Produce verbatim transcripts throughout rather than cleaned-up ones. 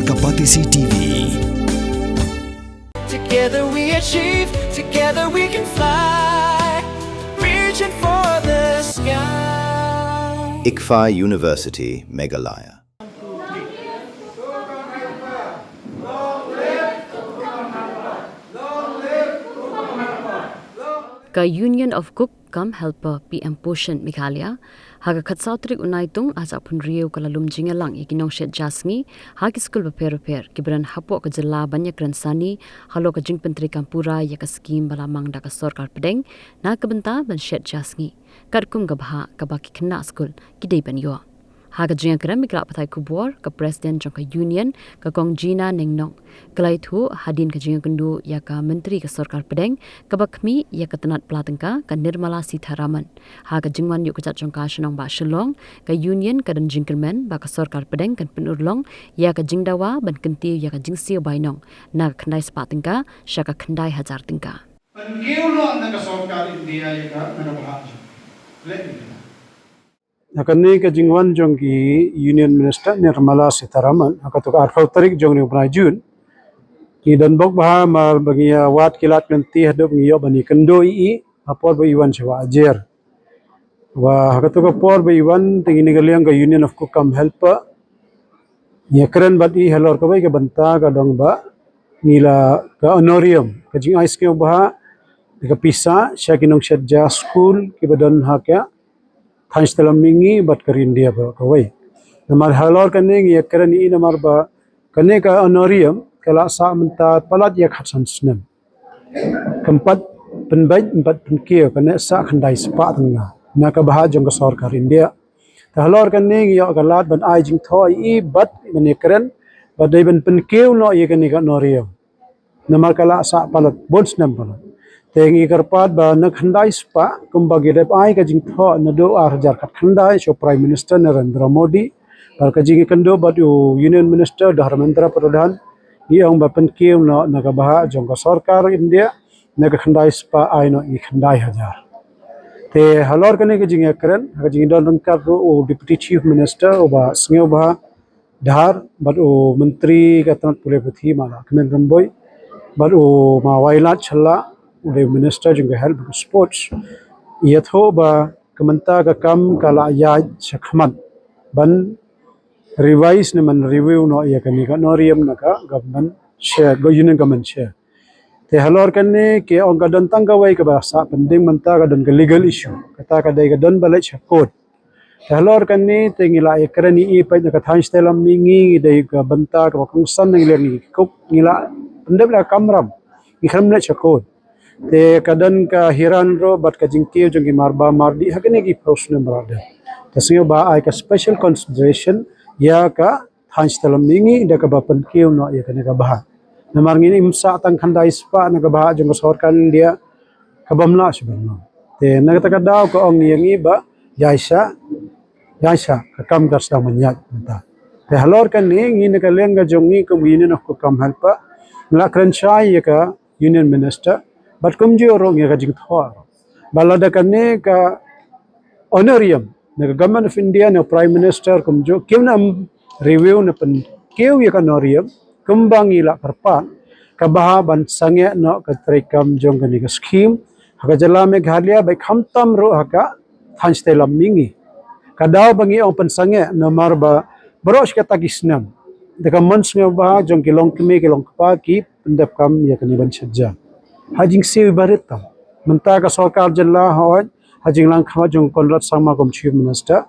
Ka Batesi T V. Together we achieve, together we can fly. Reaching for the sky. ICFAI University, Meghalaya. Ka Union of Cook cum Helper P M Poshan Meghalaya ha ka khatsaw tarik u Naitung ar hajar arphew hynriew ka la lum jingïalang ïa ki nongshet ja sngi ha ki skul bapher bapher kiba don hapoh ka jylla ban ïakren sani halor ka jingpyntreikam pura ïa ka skhim ba la mang da ka sorkar pdeng na ka bynta ban shet ja sngi katkum ka bhah kaba ki khynnah skul ki dei ban ïoh. Ha ka jingïakren bad ki lad pathai khubor, ka President jong ka Union, ka Kong Gina Nengnong, ka la ïathuh hadien ka jingïakynduh ïa ka Myntri ka Sorkar Pdeng kaba khmih ïa ka tnat pla tyngka, ka Nirmala Sitharaman. Ha ka jingwan ïuh kjat jong ka sha nongbah Shillong, ka Union ka don jingkyrmen ba ka Sorkar Pdeng kan pynurlong ïa ka jingdawa ban kyntiew ïa ka jingsiew bainong na ka khyndai spah tyngka sha ka khyndai hajar tyngka. Pynkiew noh na ka sorkar India ïa ka na ka bhah jong. Leh ïa ka. Na kane ka jingwan jong ki Union Minister Nirmala Sitharaman ha katu ka arphew tarik jong u bnai June. Ngi don bok bha namar ba ngi ïa wad ki lad lynti haduh ngi ïoh ban ïakynduh ïa i ha por ba i wan sha Wah Ajer. Wa ha katu ka por ba i wan te ngi na ka liang ka Union of Cook cum Helper ngi ïakren bad i halor kawei ka bynta ka dong ba ngi la ka honorarium, ka jingai sngewbha, ka pisa sha ki nongshet ja skul kiba don ha ka thaiñ Shillong Mihngi bad ka Ryndia baroh kawei. Namar halor kane ngi ïakren ïa i namar ba kane ka honorarium ka la sah mynta palat ïa khatsan snem. Kam pat pynbeit, kam pat pynkiew, kane sah khyndai spah tyngka na ka bhah jong ka sorkar India. Te halor kane ngi ïoh ka lad ban ai jingthoh ïa i bad ban ïakren ba dei ban pynkiew noh ïa kane ka honorarium. Namar ka la sah palat bun snem palat. Te ngi kyrpad ba na khyndai spah kumba ki dep ai ka jingthoh naduh ar hajar khatkhyndai sha u Prime Minister Narendra Modi, bad ka jingïakynduh bad u Union Minister Dharmendra Pradhan, ngi ong ba pynkiew noh na ka bhah jong ka sorkar India na ka khyndai spah ai noh ïa khyndai hajar. Te halor kane ka jingïakren ha ka jingdon ryngkat ruh u Deputy Chief Minister u Bah Sniawbhalang Dhar bad u Myntri ka tnat pule puthi Ma Lahkmen Rymbui bad u Ma Wailadmiki Shylla u dei u Minister jong ka Health bad Sports. Ïathuh ba ka mynta ka kam ka la ïaid shakhmat ban revise ne ban review noh ïa kane ka honorarium na ka government share, ka union government share. Te halor kane ki ong ka don tang kawei kaba sah pending mynta, ka don ka legal issue. Kata ka dei ka don ba leit sha court. Te halor kane te ngi la ïakren ïa i pat na ka thaiñ Shillong Mihngi, ngi dei ka bynta kaba kongsan, ngi la ngi kuk, ngi la pyndep la kamram, ngi khlem leit sha court. Te ka don ka hira ruh bad ka jingkiew jong ki marbam mardih ha kine ki phew snem ba la dep. Te sngewbha ai ka special consideration ïa ka thaiñ Shillong Mihngi da kaba pynkiew noh ïa kane ka bhah. Namar ngin ym sah tang khyndai spah na ka bhah jong ka sorkar India, kaba ym lah shuh ban long. Te na kata ka daw ka ong ïa ngi ba ïaishah, ïaishah, ka kam ka sdang ban ïaid mynta. Te halor kane ngi na ka liang ka jong ngi kum Union of Cook cum Helper, ngi la kren shai ïa ka Union Minister bad kumjuh ruh ngi ïa ka jingthoh ba lada kane ka honorarium na ka Government of India ne Prime Minister kumjuh kim nym review ne pynkiew ïa ka honorarium, kumba ngi la kyrpad, ka bhah ban sangeh noh ka treikam jong kane ka scheme ha ka jylla Meghalaya bad khamtam ruh ha ka thaiñ Shillong Mihngi. Ka daw ba ngi ong pynsangeh namar ba baroh shi katta ki snem da ka mon sngewbha jong ki longkmie ki longkpa ki pyndep kam ïa kane ban shet ja. Ha jingsiew barit tam. Mynta ka sorkar jylla, hooid, ha jinglang khmat jong Conrad Sangma kum Chief Minister,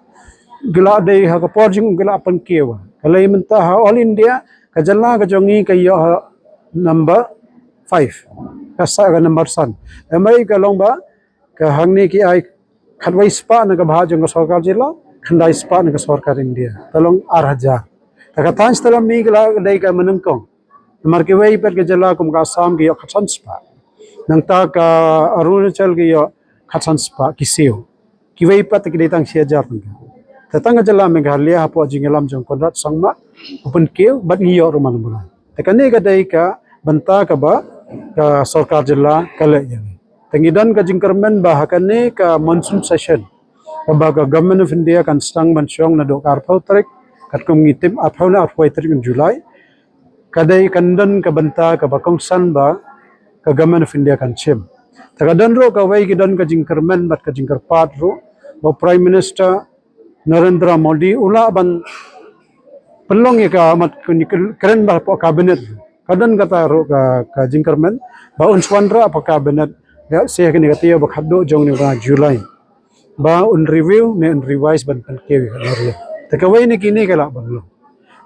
ki la dei ha ka por jong ki la pynkiew. Ka lei mynta ha All India ka jylla ka jong ngi ka ïoh ha number five, ka sah ka number san. Em, ai ka long ba ka hangne ki ai khatwei spah na ka bhah jong ka sorkar jylla, khyndai spah na ka sorkar India. Te long ar hajar. Te ka thaiñ Shillong Mihngi ka la dei ka mynnyngkong. Namar kiwei pat ka jylla kum ka Assam ki ïoh khatsan spah. Nangta ka Arunachal ki ïoh khatsan spah, ki siew. Kiwei pat ki dei tang shi hajar tyngka. Te tang ka jylla Meghalaya hapoh jingïalam jong Conrad Sangma u pynkiew bad ngi ïoh ruh man buran. Te kane ka dei ka bynta kaba ka sorkar jylla ka leh ïa ngi. Te ngi don ka jingkyrmen ba ha kane ka monsoon session kaba ka Government of India kan sdang ban shong naduh ka arphew tarik, katkum ngi tip arphew ne arphew tarik July. ka dei kan don ka bynta kaba kongsan ba ka Government of India kan shim. Te ka don ruh kawei ki don ka jingkyrmen bad ka jingkyrpad ruh ba Prime Minister Narendra Modi u lah ban pynlong ïa ka mat kren ba hapoh cabinet. Ka don kata ruh ka, ka jingkyrmen ba un shu wanrah hapoh cabinet ïa sha kane ka taïew ba khatduh jong une u bnai July. Ba un review ne un revise ban pynkiew ïa ka Norem. Te kawei na kine ka lah ban long.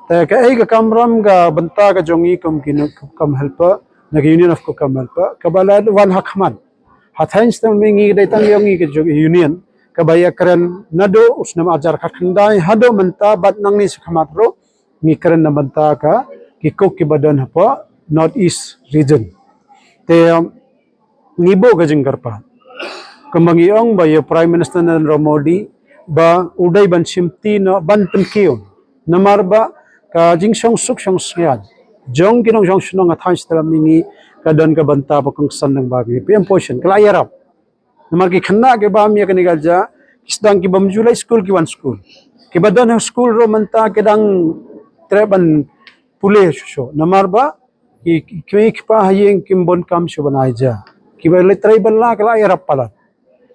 Te kaei ka kamram ka bynta ka jong ngi kum ki Cook Cookham Helper, na ka Union of Cook Cookham Helper, kaba la wan ha khmat. Ha thaiñ stem ngi dei tang ïa ngi ka jong union kaba ïakren naduh u snem arhajar khatkhyndai haduh mynta bad nangne shakhmat ruh ngi kren na bynta ka ki cook kiba don hapoh North East region. Te, um, ngi buh ka jingkyrpad kumba ngi ong ba ïa Prime Minister Narendra Modi ba u dei ban shimti noh ban pynkiew. Namar ba ka jingshongsuk shongsngiat jong ki nongshong shnong ha thaiñ stem ngi ka don ka bynta ba kongsan nang ba ki P M Poshan ka la ïarap. Namar ki khynnah kiba ym ïa kane ka jaka ki sdang, kibym ju leit skul ki wan skul. Kiba don ha skul ruh mynta ki dang treh ban pule shuh shuh. Namar ba ki, ki kmie ki kpa ha ïing kim bun kam shuh ban ai ja. Kiba leit trei bylla ka la ïarap palat.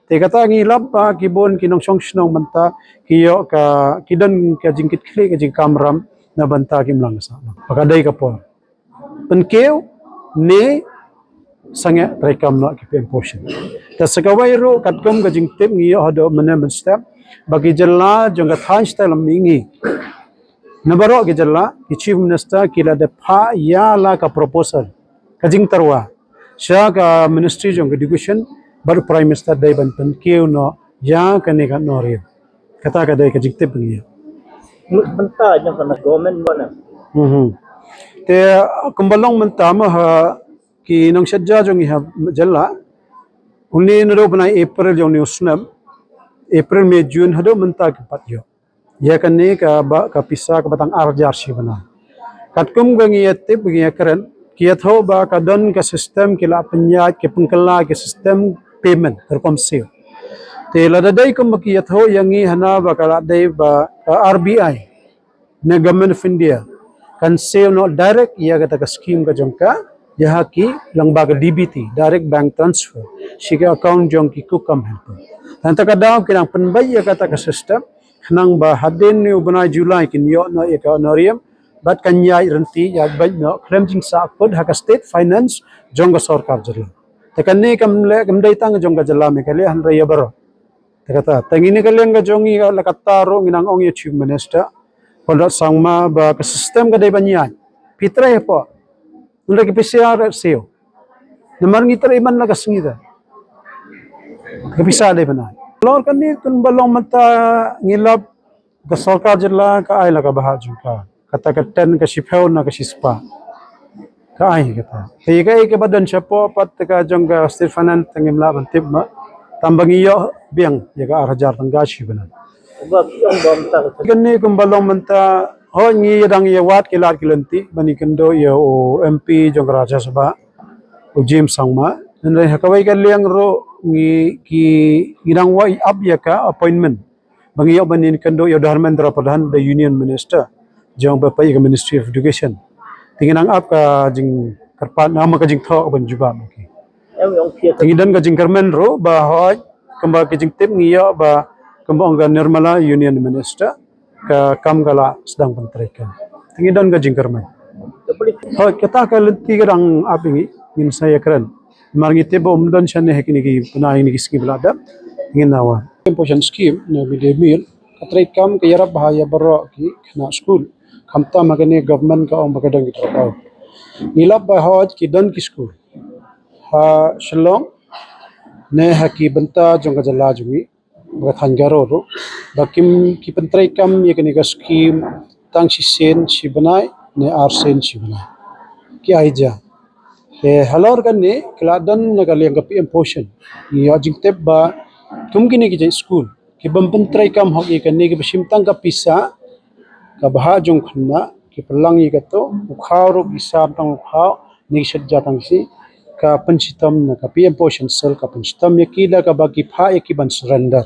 Te kata ngi lap ba ki bun ki nongshong shnong mynta ki ïoh ka, ki don ka jingkitkhlieh ka jingkamram na bynta ki imlang ka sahlang. Ba ka dei ka por pynkiew ne sangeh treikam noh ki P M Poshan. Te sa kawei ruh katkum ka jingtip ngi ïoh haduh mynne mynstep ba ki jylla jong ka thaiñ stem ngi na baroh ki jylla ki Chief Minister ki la dep phah ïa la ka proposal, ka jingtyrwa sha ka Ministry jong ka Education bad Prime Minister dei ban pynkiew noh ïa kane ka Norem. Kata ka dei ka jingtip ngi ïa. Mut mynta jong ka government ba na. Mhm. Te kumba long mynta ma ha ki nongshad ja jong ngi ha jylla, une naduh bnai April jong une u snem, April, May, June haduh mynta kim pat ïoh ïa kane ka ba, ka pisa kaba tang arhajar shi bnai. Katkum ka ngi ïa tip, ngi ïa kren, ki ïathuh ba ka don ka system ki la pynïaid, ki pynkylla ka system payment ka rukom siew. Te lada dei kumba ki ïathuh ïa ngi hana ba ka la dei ba ka R B I ne Government of India kan siew noh direct ïa kata ka scheme ka jong ka, ïa ha ki lyngba ka D B T, direct bank transfer, sha ki account jong ki Cook Cookham Helper. Te kata ka daw ki dang pynbeit ïa kata ka system khnang ba hadien une u bnai July kin ïoh noh ïa ka Norem bad kan ïaid rynti ïaid beit noh khlem jingsahkut ha ka state finance jong ka sorkar jylla. Te kane kam leh kam dei tang jong ka jylla Meghalaya hynrei ïa baroh. Te kata, te ngi na ka liang ka jong ngi la katta ruh ngi nang ong ïa Chief Minister Conrad Sangma ba ka system ka dei ban ïaid. Phi trei hapoh, hynrei ki pisa ruh siew. Namar ngi trei man la ka sngi te ka pisa dei ban ai. Halor kane kumba long mynta ngi lap ka sorkar jylla ka ai la ka bhah jong ka. Kata ka ten ka shiphew na ka shispah. Ka ai kata. Te ïa kaei kaba don shapoh pat te ka jong ka state finance te ngim lah ban tip ma. Tang ba ngi ïoh biang ïa ka arhajar tyngka shi bnai. Kane kumba long mynta, hooid ngi ïa dang ïa wad ki lad ki lynti ban ïakynduh ïa u M P jong ka Rajya Sabha, u James Sangma. Hynrei ha kawei ka liang ruh ngi, ki, ngi dang wad ap ïa ka appointment ba ngi ïoh ban ïakynduh ïa u Dharmendra Pradhan, the Union Minister jong ba peit ïa ka Ministry of Education. Te ngi nang ap ka jingkyrpad, nang ap ka jingthoh ban jubab. Te ngi don ka jingkyrmen ruh ba hooid kumba ka jingtip ngi ïoh ba kumba ong ka Nirmala, Union Minister, ka kam ka la sdang ban treikam. Te ngi don ka jingkyrmen. Hooid, kata ka lynti ka dang ap ïa ngi, ngin sa ïakren. Namar ngi tip ba ym don shane ha kine ki bnai, kine ki sngi ba la dep. Ngin wan. P M Poshan scheme na midday meal ka treikam ka ïarap bha ïa baroh ki khynnah skul. Khamtam ha kane government ka ong ba ka don ki dropout. Ngi lap ba hooid ki don ki skul ha Shillong ne ha ki bynta jong ka jylla jong ngi, ba ka thaiñ Garo ruh, ba kim, ki pyntreikam ïa kane ka scheme tang shisien shi bnai ne arsien shi bnai. Ki ai ja. Te halor kane ki la don na ka liang ka P M Poshan. Ngi ïoh jingtip ba kum kine ki jait skul kiba ym pyntreikam hok ïa kane, kiba shim tang ka pisa ka bhah jong khynnah, ki pynlang ïa kato, u khaw ruh ki sam tang u khaw, ne ki shet ja tang shi, ka pynshitom na ka P M Poshan Cell ka pynshitom ïa ki da kaba ki phah ïa ki ban surrender.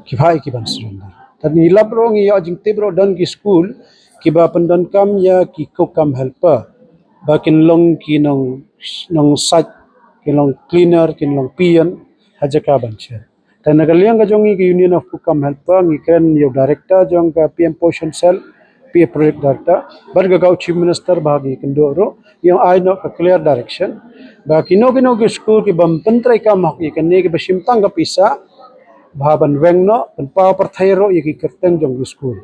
Ki phah ïa ki ban surrender. Te ngi lap ruh ngi ïoh jingtip ruh don ki skul kiba pyndonkam ïa ki cook cum helper ba kin long ki nong, nong sait, kin long cleaner, kin long peon ha jaka ban shet. Te na ka liang ka jong ngi ka Union of Cook cum Helper ngi kren ïa u director jong ka P M Poshan Cell, P M Project Director, bad ka, ka Chief Minister ba ha ki kynduh ruh ïa ai noh ka clear direction ba kino kino ki skul ki bym pyntreikam hok ïa kane kiba shim tang ka pisa ba ban weng noh, pynpaw pyrthei ruh ïa ki kyrteng jong ki skul.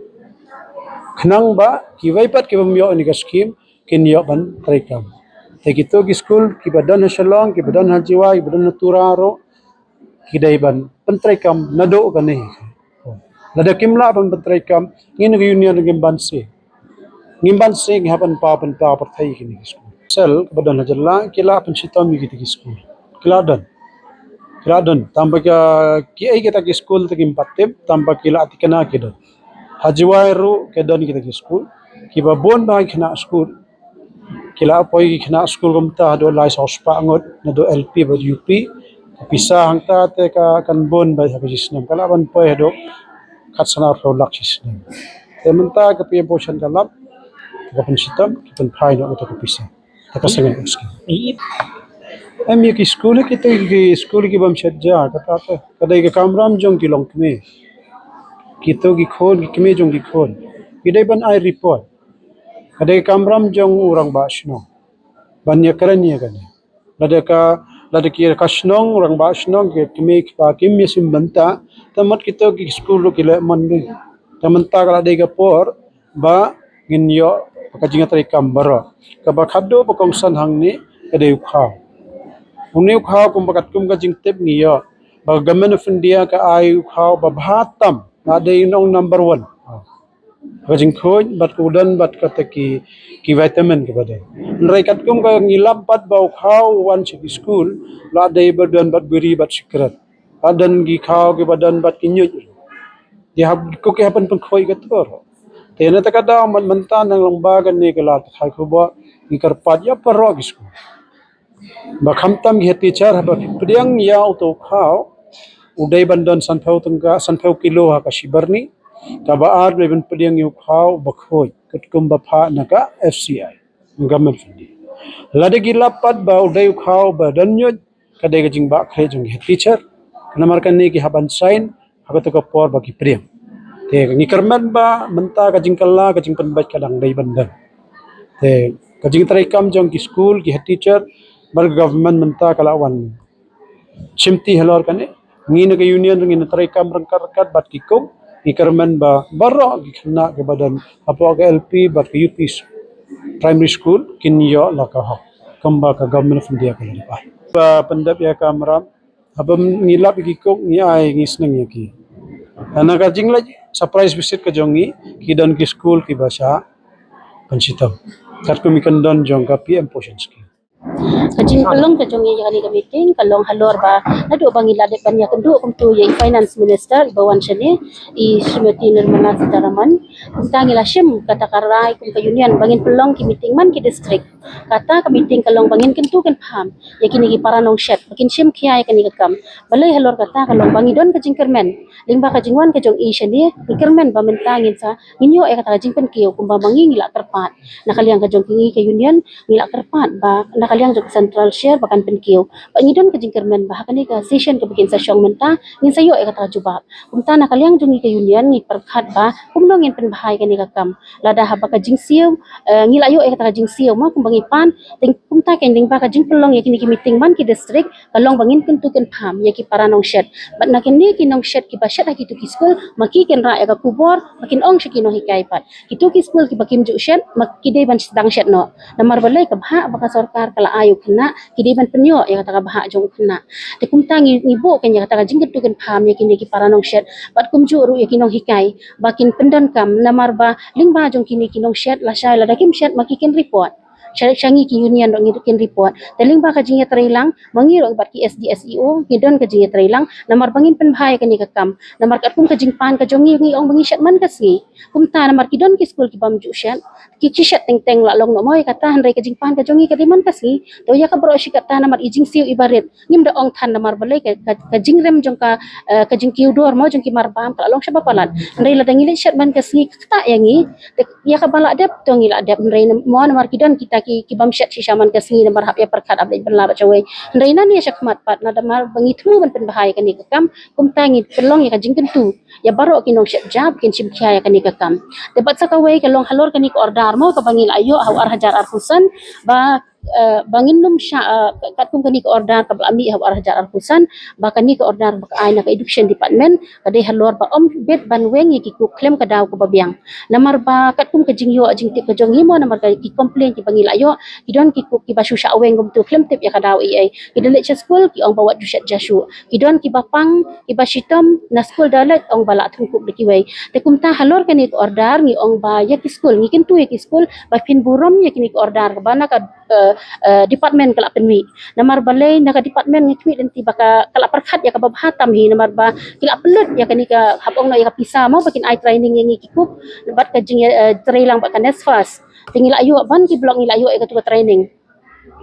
Khnang ba kiwei pat ki bym ïoh ïa ka skim kin ïoh ban treikam. Te kito ki skul kiba don ha Shillong, kiba don ha Jowai, kiba don ha Tura ruh ki dei ban pyntreikam naduh kane. Lada kim lah ban pyntreikam, ngi na ka union ngim banse. Ngim banse, ngi hap ban paw, pynpaw pyrthei kine ki skul. Cell kaba don ha jylla ki lah pynshitom ïa kita ki skul. Ki lah don. Ki lah don. Tang ba ka, kiei kita ki skul te kim pat tip, tang ba ki lah thikna ki don. Ha Jowai ruh ki don kita ki skul. Kiba bun ba ki khynnah skul ki lah poi ki khynnah skul kumta haduh lai saw spah ngut naduh L P bad U P. Ka pisa hangta te ka kan bun ba ha ka shisnem, ka lah ban poi haduh khatsan arphew lak shisnem. Te mynta ka P M Poshan ka lap, ka pynshitom, ka pynphai noh ïa ka pisa. Te ka seng ka skim. Em, ïa ki skul, kito ki skul ki bym shet ja, kata te ka dei ka kamram jong ki longkmie. Kito ki khun, ki kmie jong ki khun, ki dei ban ai report. Ka dei ka kamram jong u rangbah shnong ban ïakren ïa kane. Lada ka, lada ki ka shnong, rangbah shnong, ki kmie ki kpa kim ïa shim bynta, te mut kito ki skul ruh ki leh mon dei. Te mynta ka la dei ka por ba ngin ïoh ka jingïatreikam baroh. Kaba khadduh ba kongsan hangne ka dei u khaw. Une u khaw, kumba katkum ka jingtip ngi ïoh ba Government of India ka ai u khaw ba bha tam, la dei nong number one. Ka jingkhuid bad ka u don bad kata ki, ki vitamin kiba don. Hynrei katkum ka ngi lap pat ba u khaw u wan sha ki skul la dei ba don bad biri bad sikret. La don ki khaw kiba don bad ki ñiuj. Ki hap, ko ki hap ban pynkhuid ka tur. Te na kata ka daw, man, mynta nang lyngba kane ka lad pathai khubor ngi kyrpad ïa baroh ki skul ba khamtam ki head teacher, haba phi pdiang ïa uto u khaw, u dei ban don sanphew tyngka, sanphew kilo ha ka shi byrni. Kaba ar, dei ban pdiang ïa u khaw ba khuid katkum ba phah na ka F C I, Government of India. Lada ki lap pat ba u dei u khaw ba don ñiuj, ka dei ka jingbakla jong ki head teacher. Namar kane ki hap ban sign ha kato ka por ba ki pdiang. Te ngi kyrmen ba mynta ka jingkylla, ka jingpynbeit ka dang dei ban don. Te ka jingtreikam jong ki skul, ki head teacher bad ka government mynta ka la wan shimti halor kane. Ngi na ka union ngin treikam ryngkat ryngkat bad ki cook. Ngi kyrmen ba baroh ki khynnah kiba don hapoh ka L P bad ka U P primary school kin ïoh la ka hok kumba ka Government of India ka la dep ai. Ba pyndep ïa ka kamram, haba ngi lap ïa ki cook, ngi ai, ngi sneng ïa ki. Na ka jingleit surprise visit ka jong ngi, ki don ki skul kiba shah pynshitom, katkum ki kyndon jong ka P M Poshan Scheme. Ka jingpynlong ka jong ngi ïa kane ka meeting ka long halor ba naduh ba ngi la dep ban ïakynduh kumto ïa i Finance Minister iba wan shane, i Srimati Nirmala Sitharaman. Kumta ngi la shim kata ka rai kum ka union ba ngin pynlong ki meeting man ki district. Kata ka meeting ka long ba ngin kyntu kynpham ïa kine ki para nongshet ba kin shim khia ïa kane ka kam. Balei halor kata ka long ba ngi don ka jingkyrmen lyngba ka jingwan ka jong i shane, ngi kyrmen ba mynta ngin sa, ngin ïoh ïa kata ka jingpynkiew kumba ma ngi ngi la kyrpad. Na ka liang ka jong ngi ka union ngi la kyrpad ba na ka liang jong ka central share ba kan pynkiew. Ba ngi don ka jingkyrmen ba ha kane ka session kaba kin sa shong mynta ngin sa ïoh ïa kata ka jubab. Kumta na ka liang jong ngi ka union ngi pyrkhat ba kumno ngin pynbha ïa kane ka kam. Lada haba ka jingsiew, eh, ngi la ïoh ïa kata ka jingsiew ma kumba ngi pan, te kumta kein lyngba ka jingpynlong ïa kine ki meeting man ki district ka long ba ngin kyntu kynpham ïa ki para nongshet. Bad na kine ki nongshet kiba shet ha kito ki skul, ma ki kin rah ïa ka khubor, ma kin ong sha ki nonghikai pat. Kito ki skul kiba kim ju shet, ma ki dei ban sdang shet noh. Namar balei? Ka bhah ba ka sorkar ka la ai u khynnah, ki dei ban pynïoh ïa kata ka bhah jong u khynnah. Te kumta ngi, ngi buh kein ïa kata ka jingkyntu kynpham ïa kine ki para nongshet bad kumjuh ruh ïa ki nonghikai ba kin pyndonkam, namar ba lyngba jong kine ki nongshet lashai lada kim shet ma ki kin report. Sha, sha ngi ki union ruh ngi kin report. Te lyngba ka jingïatreilang ma ngi ruh bad ki S D S E O ngi don ka jingïatreilang namar ba ngin pynbha ïa kane ka kam. Namar katkum ka jingpan ka jong ngi, ngi ong ba ngi shet man ka sngi. Kumta namar ki don ki skul ki bym ju shet, ki, ki shet teng teng la long noh mo ïa kata, hynrei ka jingpan ka jong ngi ka dei man ka sngi. To ïa ka baroh shi katta namar i jingsiew iba rit ngim da ong than namar balei ka, ka, ka jingrem jong ka, eh, ka jingkiew dor mo jong ki marbam ka la long shaba palat. Hynrei lada ngi leit shet man ka sngi ka ktah ïa ngi. Te Ïa kaba lah dep to ngi lah dep, hynrei mo namar ki don kita ki, ki bym shet shisha man ka sngi namar hap ïa pyrkhat ap leit bylla bad shawei. Hynrei nangne shakhmat pat namar ba ngi thmu ban pynbha ïa kane ka kam, kumta ngi pynlong ïa ka jingkyntu ïa baroh ki nongshep ja ba kin shim khia ïa kane ka kam. Te bad sa kawei ka long halor kane ka order mo kaba ngi la ïoh ha u ar hajar arphew san ba, eh, ba ngin nym shah, eh, katkum kane ka order kaba la mih ha u ar hajar arphew san, ba kane ka order ba ka ai na ka Education Department ka dei halor ba ym bit ban weng ïa ki cook khlem ka daw kaba biang. Namar ba katkum ka jingïoh jingtip ka jong ngi mo namar ka ki complain kiba ngi la ïoh, ki don ki cook kiba shu shah weng kumtu khlem tip ïa ka daw ei ei. Ki da leit sha skul ki ong ba wat ju shet ja shuh. Ki don kiba pang, kiba shitom, na skul da leit ong ba lah thung cook da kiwei. Te kumta halor kane ka order ngi ong ba ïa ki skul, ngi kyntu ïa ki skul ba phin burom ïa kine ki order kaba na ka, eh, eh, department ka la pynmih. Namar balei na ka department ngi khmih lynti ba ka, ka la pyrkhat ïa kaba bha tam hi namar ba ki la pynlut ïa kane ka hap ong noh ïa ka pisa mo ba kin ai training ïa ngi ki cook bad ka jing, eh, trei lang bad ka NESFAS. Te ngi la ïoh ban ki block ngi la ïoh ïa katu ka training.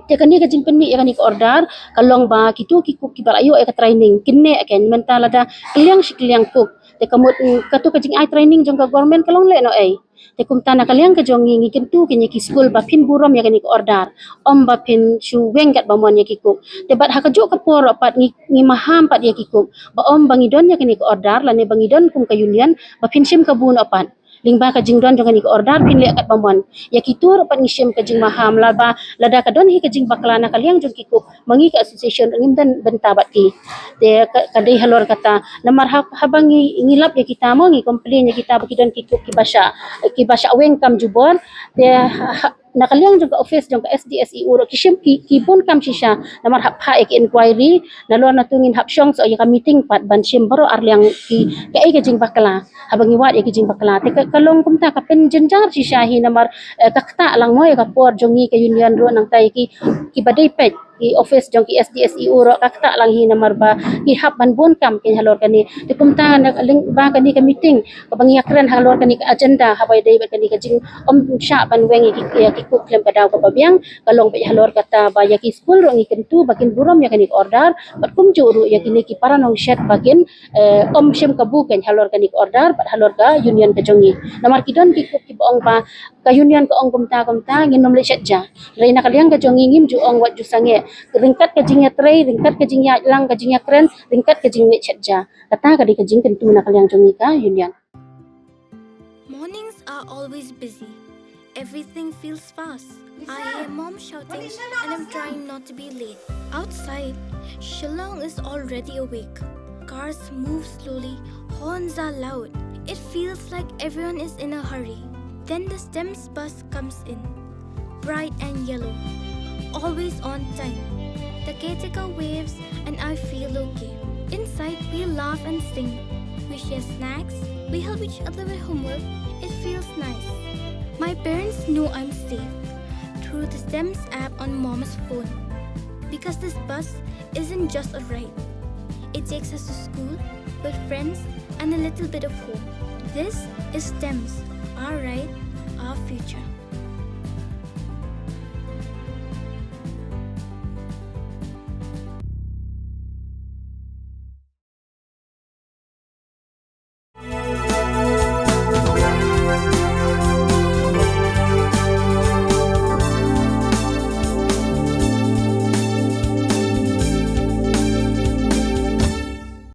Te kane ka jingpynmih ïa kane ka order ka long ba kito ki cook kiba la ïoh ïa ka training kin neh ken mynta lada kylliang shi kylliang cook. Te ka mut, mm, katu ka jingai training jong ka government ka long lehnohei. Te kumta na ka liang ka jong ngi ngi kyntu kin ïa ki skul ba phin burom ïa kane ka order. Ym ba phin shu weng katba mon ïa ki cook. Te bad ha kajuh ka por pat ngi, ngi maham pat ïa ki cook ba ym ba ngi don ïa kane ka order lane ba ngi don kum ka union ba phin shim kabu noh pat. Lyngba ka jingdon jong kane ka order phin leh katba mon. Ïa kito ruh pat ngi shim ka jingmaham laba lada ka don hi ka jingbakla na ka liang jong ki cook ma ngi ka association ngim don bynta bad ki. Te ka, ka dei halor kata namar ha, haba ngi, ngi lap ïa kita mo ngi complain ïa kita ba ki don ki cook kiba shah, kiba shah weng kam jubor. Te ha, na ka liang jong ka office jong ka SDSEO ruh ki shim ki, ki bun kam shisha namar hap phah ïa ki inquiry. Nalor natu ngin hap shong soh ïa ka meeting pat ban shim baroh ar liang ki, kaei ka jingbakla. Haba ngi wad ïa ki jingbakla te ka, ka long kumta ka pynjynjar shisha hi namar, eh, ka ktah lang mo ïa ka por jong ngi ka union ruh nangta ïa ki, kiba dei peit ki office jong ki SDSEO ruh ka ktah lang hi namar ba ki hap ban bun kam kin halor kane. Te kumta na ka lyngba kane ka meeting kaba ngi ïakren halor kane ka agenda haba ïadei bad kane ka jing ym shah ban weng ïa ki, ïa ki cook khlem ka daw kaba biang ka long beit halor kata ba ïa ki skul ruh ngi kyntu ba kin burom ïa kane ka order bad kumjuh ruh ïa kine ki para nongshet ba kin, eh, ym shim kabu ken halor kane ka order bad halor ka union ka jong ngi. Namar ki don ki cook kiba ong ba ka union ka ong kumta kumta ngin nym leit shet ja. Hynrei na ka liang ka jong ngi ngim ju ong wat ju sangeh. Ryngkat ka jingïatrei, ryngkat ka jingïalang, ka jingïakren, ryngkat ka jingleit shet ja. Kata ka dei ka jingkyntu na ka liang jong ngi ka union. Mornings are always busy. Everything feels fast. I hear mom shouting and I'm trying not to be late. Outside, Shillong is already awake. Cars move slowly, horns are loud. It feels like everyone is in a hurry. Then the STEMS bus comes in. Bright and yellow. Always on time. The caretaker waves and I feel okay. Inside, we laugh and sing. We share snacks. We help each other with homework. It feels nice. My parents know I'm safe through the STEMS app on mom's phone. Because this bus isn't just a ride. It takes us to school, with friends, and a little bit of home. This is STEMS, our ride, our future.